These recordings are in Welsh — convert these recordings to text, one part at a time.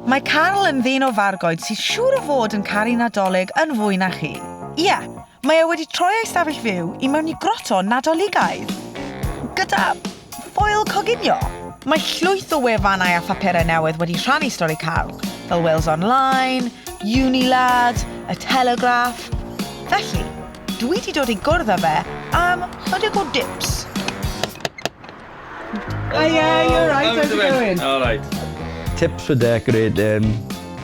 Mae Carl yn ddyn o Fargoed sy'n siŵr o fod yn caru Nadolig yn fwy na chi. Ie, mae e wedi troi ei stafell fyw i mewn i groto Nadoligaidd. Gyda ffoil coginio. Mae llwyth o wefannau a phapurau newydd wedi rhannu stori Carl, fel Wales Online, Unilad, Y Telegraph. Felly, dwi 'di dod i gwrdd â fe am chydig o dips. Hiya, you alright? How's it going? All right. Tips for decorating.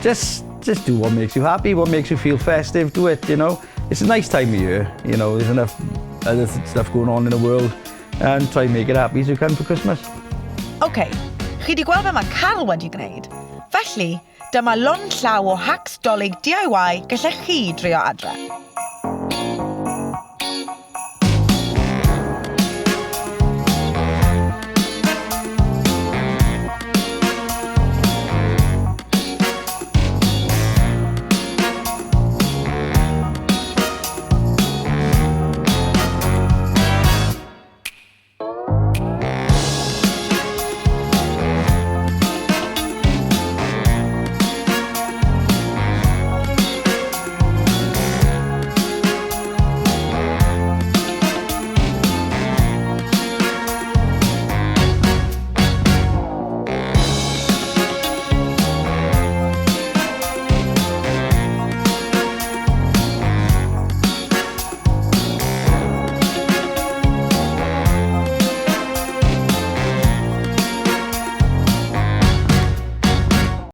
Just do what makes you happy, what makes you feel festive, do it. It's a nice time of year, there's enough other stuff going on in the world and try and make it happy as you can for Christmas. OK, chi 'di gweld be mae Carl wedi gwneud. Felly, dyma lond llaw o hacks Dolig DIY gallech chi drio adre.